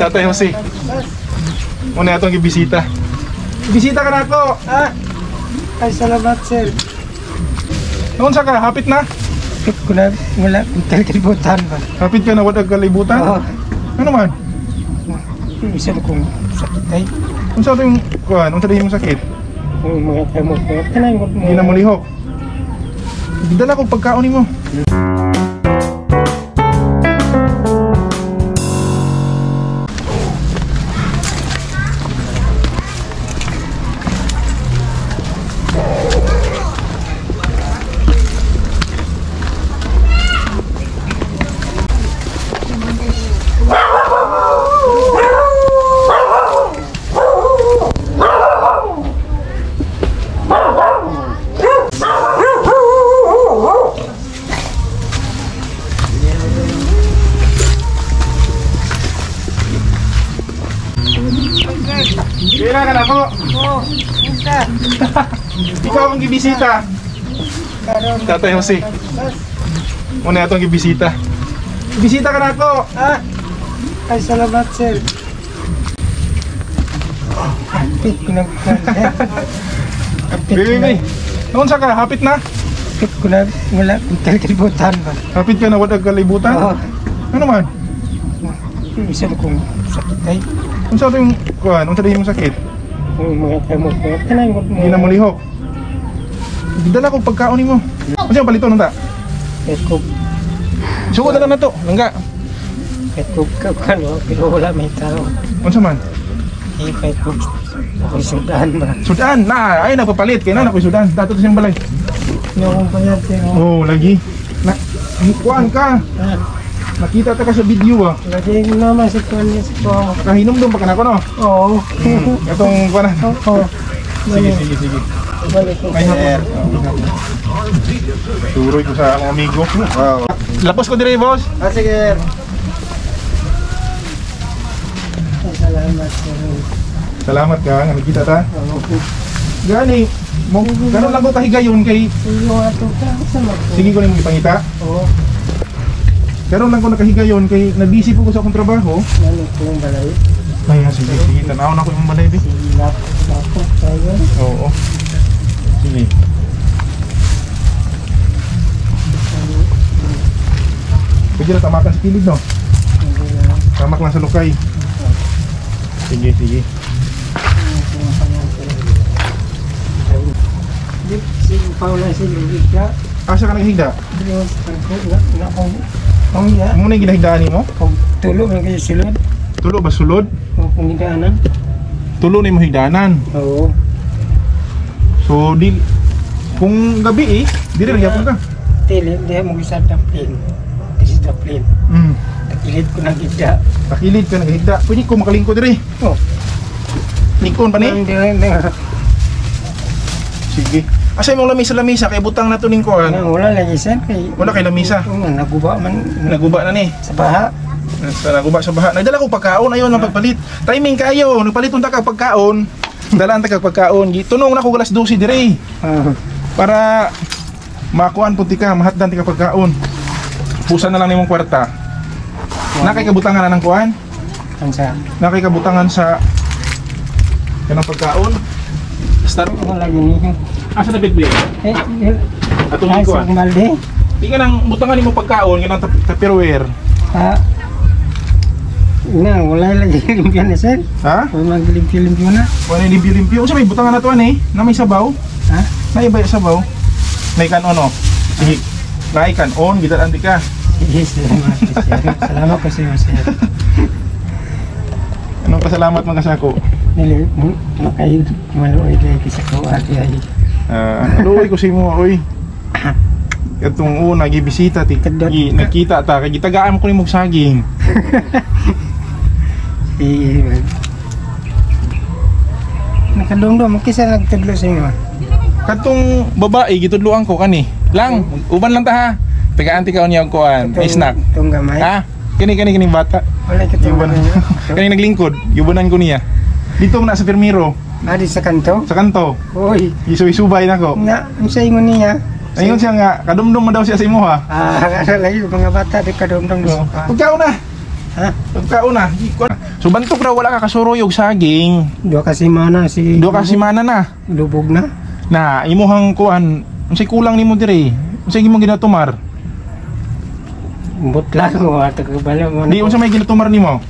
Tatay Jose, muna atong gibisita. Bisita ka na ako. Ah, ay salamat sir. Noon sa ka, hapit na? Hapit ko na, wala kalibutan ba? Hapit ka na wala kalibutan? Oo. Ano man? Isa na kong sakit ay. Unsa ito yung, kuhan, unsa yung sakit? Ang mga kamot ko. Kanang mo. Hindi na mulihok. Dala ko pagkaon nimo. Kailan ka na po? Oo, punta. Ikaw ang gibisita. Tatay Jose, muna atong gibisita. Bisita ka na ako. Ah, ay salamat sir. Hapit ko na. Baby, noon sa ka, hapit na? Hapit ko na, wala kalibutan ba? Hapit ka na wala kalibutan? Oo. Ano man? Isa na kong sakit ay. Unsa ito yung, kuhan, unsa yung sakit? Ang mga kamot ko. Kanang mo. Hindi na mulihok. Dala ko pagkaon nimo. Unsa yung palito nunta? Kahit ko. Sugod na lang na to, langga. Kahit ko kano, pero wala may tao. Unsa man? Eh, kahit ko ako'y sudan ba? Sudan, na, ay nagpapalit kay na ako'y sudan. Dato to siyang balay. Hindi akong bayad eh. Oh, lagi. Na, kuan ka. Nakita ta ka sa video ah. Lagi naman si kuan niya sa kuan. Nakahinom doon pa ka na ko no? Oo. Itong kuan na. Oo. Sige, sige, sige. Balik ko. May hapon. Turoy ko sa akong amigo. Wow. Lapos ko dire, boss. Ah, sige. Salamat sir. Salamat ka, nga nagkita ta. Oo. Gani, mo ganun lang ko kahigayon kay Sige ato ka sa mako. sige ko nimo ipangita. Oo. Karon lang ko nakahigayon kay nabisi po ko sa akong trabaho. Ano kong balay? Ay, sige, sige, tanaw na ko imong balay, bi. Sige, lapos tayo. Oo. Sige. Pwede na tamakan sa kilid, no? Tamak lang sa lukay. Sige, sige. Asa ka naghigda? Mo na yung ginahigdaan nimo? Tulo man kayo sulod. Tulo ba sulod? O kung higdaanan. Tulo na yung higdaanan. Oo. So di kung gabi eh, di rin gyapon ka. Tili, di mo isa taplin. Isa taplin. Takilid ko naghigda. Takilid ka naghigda. Pwede ko makalingkod diri. Oh. Lingkon pa ni? Hindi. Sige. Asa imong lamisa-lamisa kay butang na to ning kuan. Wala lagi sir kay wala kay lamisa. Naguba man. Naguba na ni. Sa baha. Sa naguba sa baha. Nagdala ko pagkaon ayon ang pagpalit. Timing kayo, nagpalit unta ka pagkaon. Dalaan ta ka pagkaon. Tunong na ko alas 12 dire. Para makuan pud ka, mahatdan ti ka pagkaon. Pusa na lang nimong kwarta. Na kay kabutangan na ng kuan? Unsa? Na kay kabutangan sa kanang pagkaon. Start wala gini. Asa na bitbit? Eh, atong kuan. Balde. Di ka nang butangan nimo pagkaon kanang Tupperware. Ha? Na, wala lagi limpyo na sir. Ha? Wala limpyo-limpyo na. Wala limpyo-limpyo. Unsa may butangan na to ani? Na may sabaw? Ha? Na iba sabaw? May kanon oh. Sige. Naay kanon, gidalan ti ka. Sige, salamat sir. Salamat ko sa iyo sir. Anong pasalamat mga kasako? Dili makay maluoy kay sa ko ate ay. Luoy ko sa imo oy. Katong una gibisita ti nagkita ta kay gitagaan ko nimo saging. Eh, nakadungdong kisa nagtudlo sa inyo. Katong babae gitudloan ko kani. Lang, uban lang ta ha. Tagaan ti kaon niya og kuan, may snack. Itong gamay. Ha? Kini kini kini bata. Wala katong Kani naglingkod, giubanan ko niya. Dito na sa Firmiro. Ah, di sa kanto? Sa kanto. Oy. Isuy-subay na ko. Na, unsa ingon niya? Ayun siya nga, kadumdum mo daw siya sa imo ha. Ah, lagi mga bata di kadumdum sa kuan. Pagkaon na. Ha? Pagkaon na. So bantok raw wala ka kasuroy og saging. 2 ka semana si 2 ka semana na. Lubog na. Na imuhang kuan, unsay kulang nimo dire? Unsay imong ginatumar? Butla ko ato kabalo mo. Di unsa may ginatumar nimo?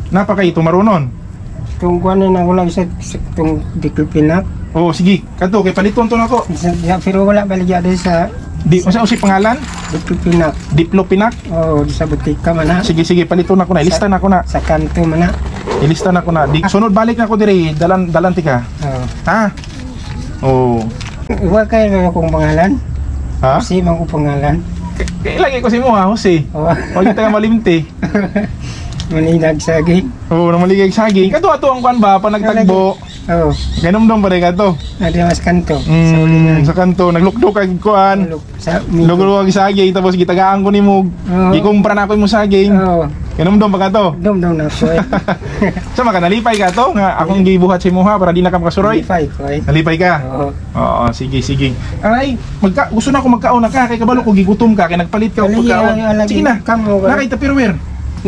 Napa kay tumaronon? Tung kuan na wala sa tung diclofenac. Oh, sige, kadto kay paliton to nako. Pero wala baligya di sa Di unsa unsay pangalan? Diclofenac. Diplopinak. Oh, di sa butika man ha. Sige sige, paliton nako na. Ilista na ko na. Sa kanto man ha. Ilista na ko na. Di, sunod balik na ko dire, dalan dalan tika. Oh. Ha? Oh. Iwa kayo na akong pangalan. Ha? Si man ko pangalan. Kay lagi ko si mo ha, Jose. Oh, Wag kita malimti. maninag saging. Oo, oh, namaligay saging. Kato ato ang kuan ba pa nagtagbo. Oh, Ganumdum pa rin kato. adi mas kanto. Sa ulingan. Sa kanto naglukdok kag kuan. Sa migo. Lugro kag saging tapos gitagaan ko nimo. Oo. Gikumpra na ako imo saging. Oh, Ganumdum pa kato. dum na ko eh. Sa maka nalipay ka to nga akong gibuhat sa imuha para di na ka makasuroy. Lipay ko eh. Nalipay ka. Oo. Oo, sige sige. Ay, magka gusto na ako magkaon na ka kay kabalo ko gigutom ka kay nagpalit ka og Alagi, pagkaon. alagi. Sige na. Kamo ba? Nakay tapirwer.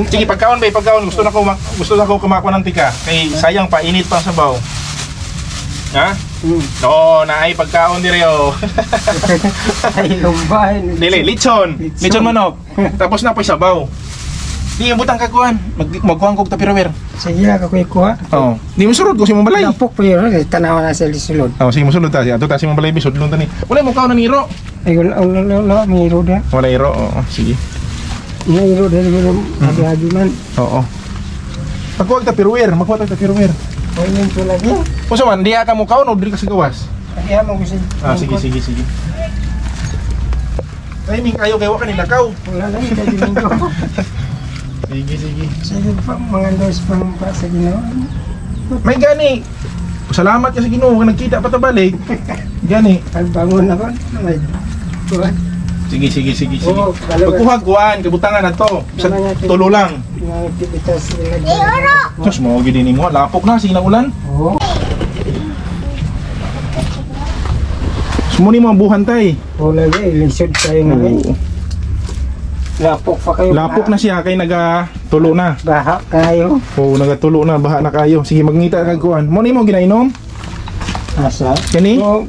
Sige, pagkaon ba, pagkaon. Gusto na ko kumakuha ng tika. Kay sayang pa, init pa ang sabaw. Ha? Oo, naay pagkaon dire oh. Ay, lumbay. Dili, litson. Litson. Litson manok. Tapos na po'y sabaw. Di butang kakuan. Magkuhan kog tapirwer. Sige lang ako ikuha. Oo. Di mo surod ko si mong balay. Lapok po yun. Tanawa na sa sulod. Oo, sige mo sulod ta. Ato ta si mong balay bisudlon ta ni. Wala mo kaon na niro. Ay, wala, wala, wala, may roda. Wala iro. Oo, sige. May roda, agi-agi man. Oo. Pagkuha tapirwer, magkuha ta tapirwer. O yun po lagi. Unsa man, diha ka mo kaon o diri ka sa gawas? Agi mo ko sa... Ah, sige, sige, sige. Timing kayo kay wa ka nilakaw. Wala lang, hindi ko. Sige, sige. Sige pa, mga dos pang pa sa Ginoo. May gani. Salamat ka sa Ginoo nga nagkita pa ta balik. Gani. Pagbangon ako, may kuha. Sige, sige, sige, sige. Oo, balo- Pagkuha kuan, kabutangan na to. Sa tulo lang. Mga aktivitas nila. Sus mo gid nimo, lapok na sige na ulan. Oo. Sumuni mo ang buhan tay. Wala lagi, lisod kayo nga eh. Oo. Lapok pa kayo. Lapok na siya kay naga tulo na. Baha kayo. Oo, nagatulo na, baha na kayo. Sige, magngita kag kuan. Mo nimo ginainom? Asa? Kani? Oo,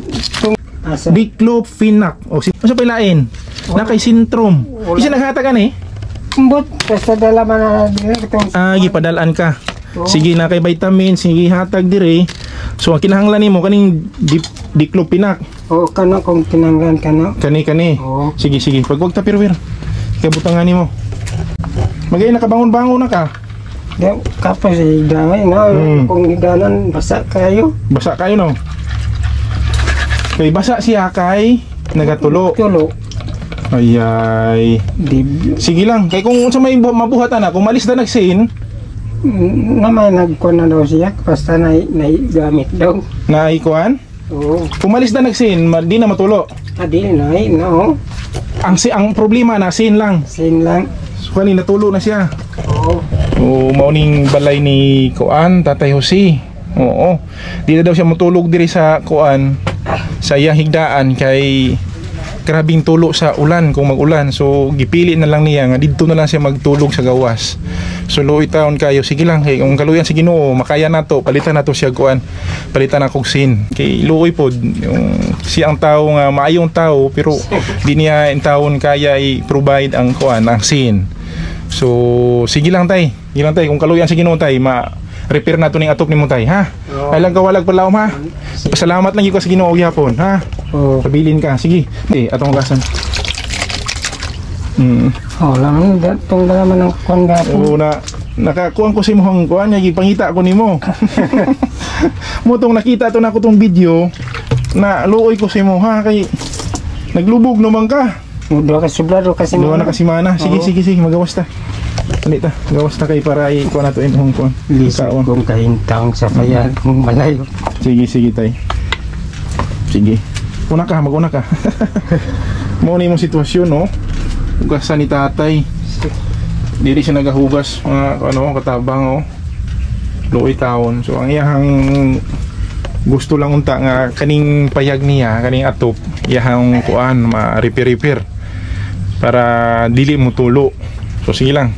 asa? Diclofenac. O si unsa pa ilain? Na kay Sintrom. Wala. Isa naghatag ani? Kumbot, basta dala man na nila itong... Ah, gipadalan ka. Oo. Sige na kay vitamin, sige hatag dire. So ang kinahanglan nimo kaning diclofenac. Oo, kano kung tinanggan kano. Kani kani. Oo. Sige sige, pag wag tapirwir. Kabutangan nimo. Magay nakabangon-bangon na ka. Di, kapos eh, damay na. Kung hidanan, basa kayo. Basa kayo no. Kay basa siya kay nagatulo. Tulo. Ay ay. Di, Sige lang, kay kung unsa may mabuhat ana, kung malis na nagsin, naman nagkuha na daw siya. Basta na, naigamit daw. na ikuan, Oo. kung malis na nagsin, di na matulo. Adi, na, no. Ang si ang problema na sin lang. Sin lang. So kani natulo na siya. Oo. Oo, mao ning balay ni Kuan, Tatay Jose. Oo. Di na daw siya matulog diri sa Kuan sa iyang higdaan kay grabing tulo sa ulan kung mag-ulan. So gipili na lang niya nga didto na lang siya magtulog sa gawas. So luoy taon kayo. Sige lang kay kung kaluyan sa Ginoo makaya nato palitan nato siya kuan. Palitan na kog sin. Kay luoy pod yung siya ang tao nga maayong tao pero di niya in taon kaya i-provide ang kuan ang sin. So sige lang tay. Sige lang tay kung kaluyan sa Ginoo tay ma repair nato ning atop nimo tay ha. Oo. Ay lang kawalag palawom ha. Pasalamat lang gyud ka sa Ginoo gyapon ha. Oo. Pabilin ka. Sige. Eh, atong hugasan. Oh, laman, itong dala man ng kuwan gapon. Oo na nakakuan ko sa imong kuan nga gipangita ko nimo. Mo tong nakita to na ko tong video na luoy ko sa imo ha kay naglubog naman ka. 2 ka sublado kasi Duha na ka semana. Sige, Oo. sige, sige, magawas ta. Dali ta. Gawas ta kay para ikuan nato imong kuan. Lisod Kaon. kong kahintang sa bayan kung malayo. Sige, sige tay. Sige. Una ka, maguna ka. Mo ni imong sitwasyon no. Hugasan ni tatay. Dili siya nagahugas mga ano katabang oh. Luoy taon. So ang iyang Gusto lang unta nga kaning payag niya, kaning atop, iyahang kuan ma-repair para dili mo tulo. So sige lang.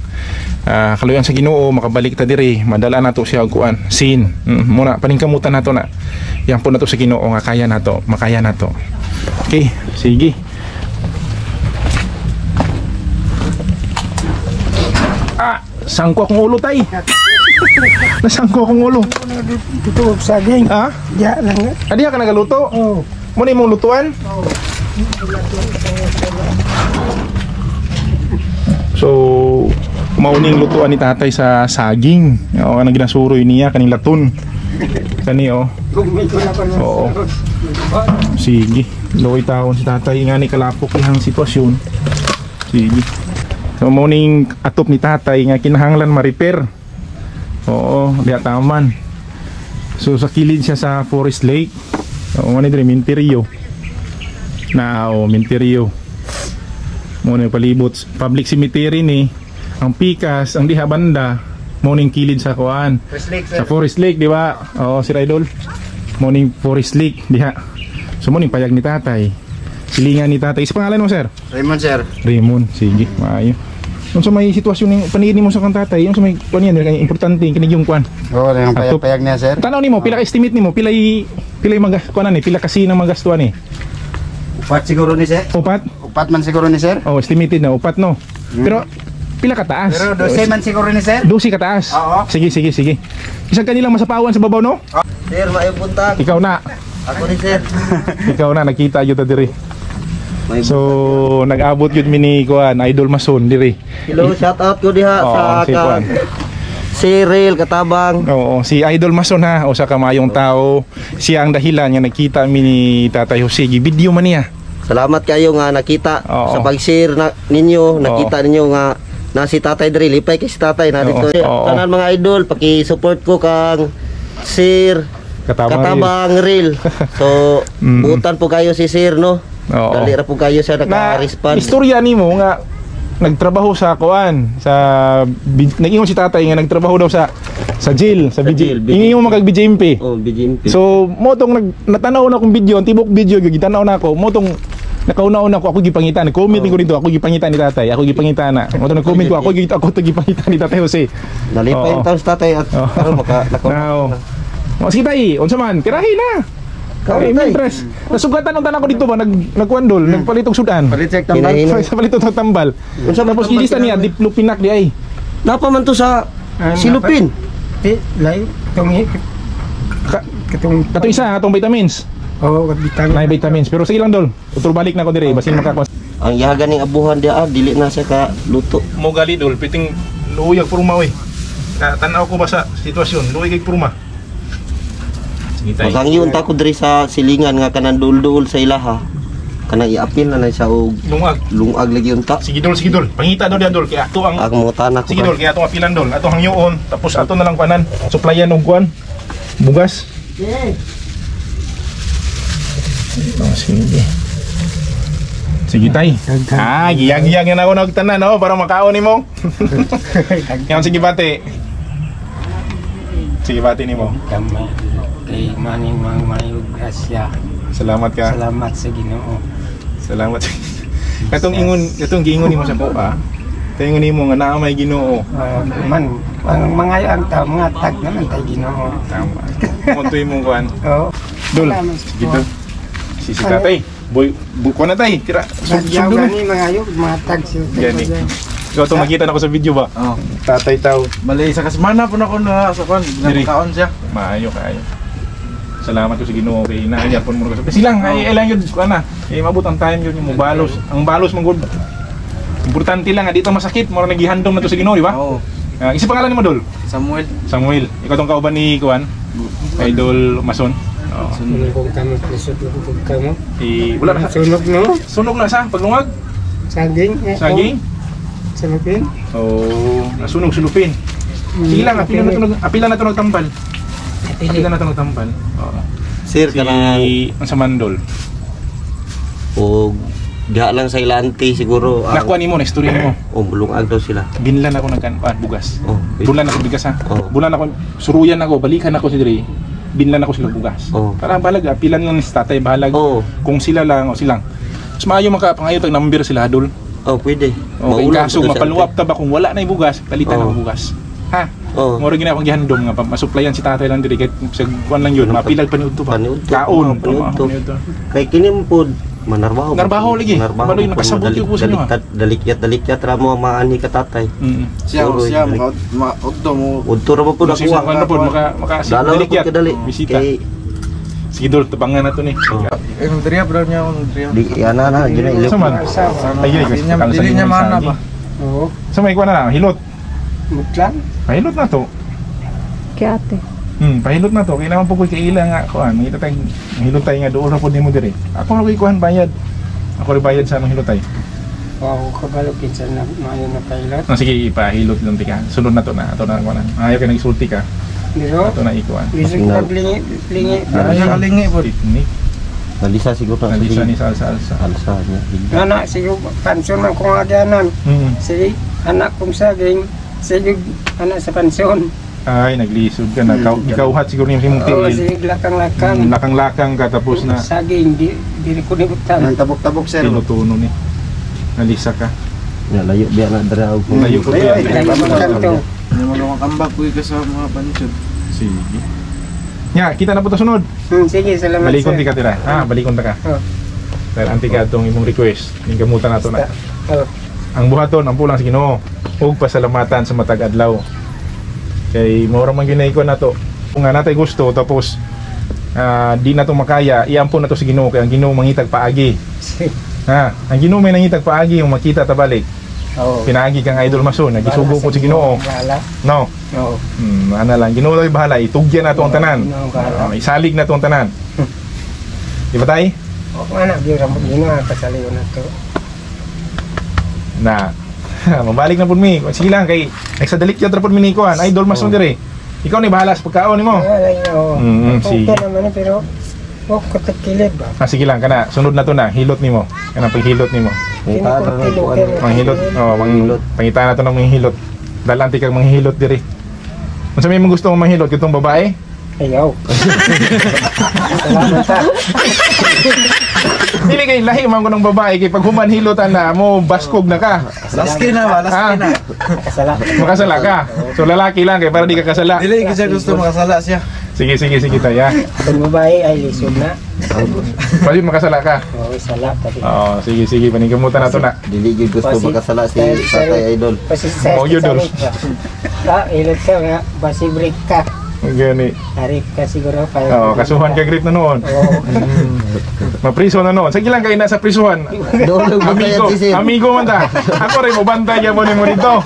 Kaluyan sa Ginoo makabalik ta diri, madala nato siya og kuan, sin. Muna paningkamutan nato na. Yan po nato sa Ginoo nga kaya nato, makaya nato. Okay, sige. Ah, sangko akong ulo tay. Nasangko akong ulo. Tutuog saging. Ha? Diya lang. Adiya ka nagaluto? Oh. Muna imong lutuan? Oh. So, mauning lutuan ni tatay sa saging. Oo, kanang ginasuroy niya, kaning laton. Kani oh. Oo. Sige. Luoy taon si tatay. Nga ni kalapok ihang sitwasyon. Sige. So, mauning atop ni tatay nga kinahanglan ma-repair. Oo, diha taman. So, sa kilid siya sa Forest Lake. Oo, nga ni diri Minterio. Na, oh, Minterio. Muna yung palibot. Public cemetery ni. Ang pikas, ang diha banda, morning kilid sa kuan. Forest Lake, sir. Sa Forest Lake, di ba? Oo, Sir Idol. Morning Forest Lake, diha. So, morning payag ni tatay. Silingan ni tatay. Isa pangalan mo, sir? Raymond, sir. Raymond. Sige, maayo. Unsa may sitwasyon ning paniid nimo sa kang tatay, unsa may kuan yan, kay importante kinig yung kuan. Oo, yung payag-payag niya, sir. Tanaw nimo, pila ka estimate nimo, pilay pilay mag kuan ni, pila kasi nang magastuan ni. Upat siguro ni sir. Upat? Upat man siguro ni sir. Oh, estimated na upat no. Pero pila kataas? Pero 12 man siguro ni sir. 12 kataas. Oo. Sige, sige, sige. Isang kanilang masapawan sa babaw no? Sir, maayong buntag. Ikaw na. Ako ni sir. Ikaw na nakita gyud ta diri. So, nag-abot gyud mi ni kuan Idol Mason diri. Hello, shout out ko diha Oo, sa si kuan. Si Rail Katabang. Oo, si Idol Mason ha, usa ka maayong tao. Siya ang dahilan nga nagkita mi ni Tatay Jose. Gi-video man niya. Salamat kayo nga nakita Oo. sa pag-share na ninyo, nakita ninyo nga na si Tatay diri, lipay kay si Tatay na dito. Oo. Tanan mga idol, paki-support ko kang Sir Katabang, Katabang Rail. So, butan po kayo si Sir no. Oo. Dali ra po kayo siya Na naka-respond. istorya nimo nga nagtrabaho sa kuan sa nag-ingon si tatay nga nagtrabaho daw sa jail sa Sa BJ. jail, BJMP. Ingon mo kag BJMP. Oh, BJMP. So mo tong natanaw na akong video, ang tibok video gyud gitanaw na ako, mo tong nakauna-una ko ako gipangita, nag-comment ko dito, ako gipangita ni tatay, ako gipangita na. Mo tong nag-comment ko, ako to gipangita ni Tatay Jose. Nalipay Oo. yung taon sa tatay at Oo. karon maka Now, o sige tay, unsa man, tirahi na. Kaon, Kay tay. Mintres. Nasugatan unta na ako dito ba nagkuan dol, nagpalit og sudan. Palit sa tambal. Hinahinay. Sa palit og tambal. Unsa man Tapos tambal gilista niya kinahanglan? diplopinak di ay. Napa man to sa Ah, Silupin. Di, lay, tong katong Katong isa atong vitamins. Oo, vitamin. Nay vitamins. Pero sige lang dol. Utro balik na ko dire basin makakuan. Ang yaga ning abuhan diha, dili na siya ka luto. Mo gali dol, piting luyag purma oy. Tanaw ko ba sa sitwasyon, luoy kay purma. Sige tay. Maghangyon ta ko diri sa silingan nga kanang dul-dul sa ilaha. Kanang iapil na lang siya og Lungag. lungag lagi unta. Sige dol, sige dol. Pangita dol yan dol kay ato ang Ang mga tanak ko. Sige dol, kaya atong apilan dol. Ato hangyoon, tapos ato na lang kuanan, supplyan og kuan. Bugas. Oh, sige. Sige tay. Ah, giyag-giyag na ako nagtanan oh para makaon nimo. Yan sige bate. Sige bate nimo. Gamay. Kay maning mga mayog grasya. Salamat ka. Salamat sa Ginoo. Salamat. Katong ingon, katong giingon nimo sa kuha. Katong ingon nimo nga naa may Ginoo. Man, ang mga ang tao, mga tag naman tay Ginoo. Tama. Montoy mong kuan. Oo. Dol. Salamat. Sige dol. Si si tatay. Boy, buko na tay. Tira. Nagyaw Sundo na. gani mga yog, mga tag siya. Gani. Ikaw itong nakita na ko sa video ba? Oo. Tatay tao. Bali sa kasemana po na ako na sa kuan, Diri. nakaon siya. Maayo kaayo. Salamat ko sa Ginoo kay naanyapon mo ko sa. Silang ay ilang yun kuan na. Eh mabot ang time yun yung balos. Ang balos man gud. Importante lang nga dito masakit, mura nagihandom na to sa Ginoo, di ba? Oo. Ah, isa pangalan nimo dol? Samuel. Samuel. Ikaw tong kauban ni kuan? Idol Mason. Oo. Sunog kong kamo, lisod kong kamo. Eh, wala na. Sunog no? Sunog na sa paglungag. Saging. Eh, Saging. oh, Sunugin. Oh, nasunog sulupin. Sige lang, apila na to nagtambal. Apila na to nagtambal. Oo. Sir kanang Si ang sa mandol. og diha lang sa ilante siguro ang Nakuha nimo na istorya nimo. oh, lungag daw sila. Binlan ako ng kan bugas. Oh. Bulan ako bigas ha. Oo. Bulan ako suruyan ako, balikan ako si diri. Binlan ako sila bugas. Oo. Para balag apilan lang ni si tatay bahalag. Oo. Kung sila lang o silang. Mas maayo maka pangayo tag number sila hadol. Oh, pwede. Okay, Maulam kaso po to siya, mapaluwap ta ba kung wala na yung bugas, palitan Oo. ang bugas. Ha? Oo. Moro gina akong gihandom nga masuplayan si tatay lang diri kahit sa kuan lang yun, mapilag paniudto ba? Paniudto. Kaon, Oo, paniudto. paniudto. Kay kini mo pod manarbaho. Narbaho lagi. Narbaho. Baloy, nakasabot yun po sa inyo, ah. Dalikyat dalikyat ra mo maani ka tatay. Siya Oroy, siya dali. maka mo. Udto ra mo pod Kasi ako. sa ano po, maka maka Dalaw ra pod dalikyat. kadali. Bisita. Kay Sige dol, tabangan na to ni. Oh. Eh diriya bro niya akong diriya. di ana na gyud na ilok. Sa man? Ay, ay, Dili niya dili niya maana ba. Oo. Sa may kuan na lang, hilot. Butlan. Pahilot na to. Kay ate. Pahilot na to. Kaya naman po ko kaila nga kuan, mangita tayong hilot tayo nga dool ra pod nimo diri. Ako ra ko'y kuan bayad. Ako ra bayad sa among hilot tay. Wow, kabalo kinsa na maayo na pilot. No, sige, ipahilot lang tika. Sunod na to na. Ato na kuan. Ayaw kay nagsulti ka. Diro, Ato na ikuan. bisag Mas paglingi, lingi. Dili niya kalingi pod. Teknik. Nalisa siguro na. Nalisa ni salsa alsa. Alsa niya. Nana, sige, panson man kong agyanan. Sige, anak kong saging, sige, anak sa panson. Ay, naglisod ka na. Gikauhat siguro niya sa imong Oo, tiil. sige, lakang-lakang. Lakang-lakang ka tapos na Saging, di, di ko ni butang. Nang tabok-tabok sir. tinutuno ni. Nalisa ka. Ya layo biya na dira og. Layo ko Layo, biya. ay, Layo butang to. Hindi mo kambak kuy ka sa mga pansyon. Sige. Nya, kita na po ta sunod. Sige, salamat Balikon sir. ti ka tira. Ha, balikon ta ka. Oh. Dahil anti ka itong imong request. Ning gamutan nato na. Oh, Ang buhaton, ang pulang sa Ginoo. Ug pasalamatan sa matag adlaw. Kay mao ra man gyud na nato. Kung nga natay gusto tapos di na to makaya, iampo na to sa Ginoo kay ang Ginoo mangitag paagi. sige. Ha, ang Ginoo may nangitag paagi yung makita ta balik. Oo. Pinaagi kang Idol Mason, nagisugo ko sa Ginoo. Bahala. No. Oo. Ana lang, Ginoo lang bahala, itugyan na to ang tanan. Ginoo bahala. Isalig na to ang tanan. Di ba tay? Oo, anak, di ra mo ginawa kasaliw na to. Na. Mabalik na pud mi. Sige lang kay nagsadalik yata pud mi ni kuan. Idol Mason dire. Ikaw ni bahala sa pagkaon nimo. Ay, oo. Sige. Okay naman eh, pero wag ko tagkilid ba? Ah, sige lang kana, sunod na to na, hilot nimo. Kana paghilot nimo. Manghilot. Oh, manghilot. Pangita na to ng manghilot. Dalanti kag manghilot diri. Unsa may imong gusto mong manghilot kitong babae? Ayaw. Salamat ha. Dili kay lahi man ko ng babae kay pag human hilotan na mo baskog na ka. Laski na ba? Laski na. Kasala. Makasala ka. So lalaki lang kay para di ka kasala. Dili gyud siya gusto makasala siya. Sige sige sige taya. Kung babae ay lisod na. Pwede makasala ka. Oo, sala tadi. Oo, sige sige paningkamutan na to na. Dili gyud gusto makasala si Tatay Idol. Basi sa Mo yun, Dol. Ah, ilot ka nga, basi break ka. Gani. Tarif ka siguro. Para Oo, kasuhan ka grip na noon. Oo. Mapriso na noon. Sige lang kay nasa prisuhan. Doon Amigo, bantayan si sir. amigo man ta. Ako rin mobantay gyapon nimo dito.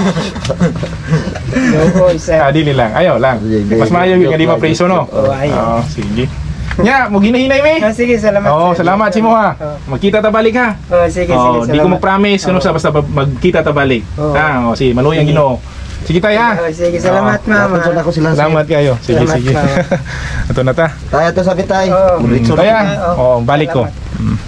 Oo, isa. Ah, dili lang. Ayaw lang. Mas maayo yun nga di mapriso no. Oo, ayaw. Oo, sige. Nya, mo ginahinay mi. Ah, sige, salamat. Oo, sir. salamat si mo ha. Oo. Magkita ta balik ha. Oo, sige, sige, Oo, salamat. di ko mag-promise kuno Oo. sa basta magkita ta balik. Oo. Ha, oh, sige, maluoy ang Sige. Ginoo. Sige tayo ha. Oo, sige, salamat, mama. Ako ako sila. sir. Salamat kayo. Sige, Salamat, sige. mama. Ito na ta. Tayo to sabi tay. Oo. Diretso na. Taya. Oo. Oh, balik ko. Salamat.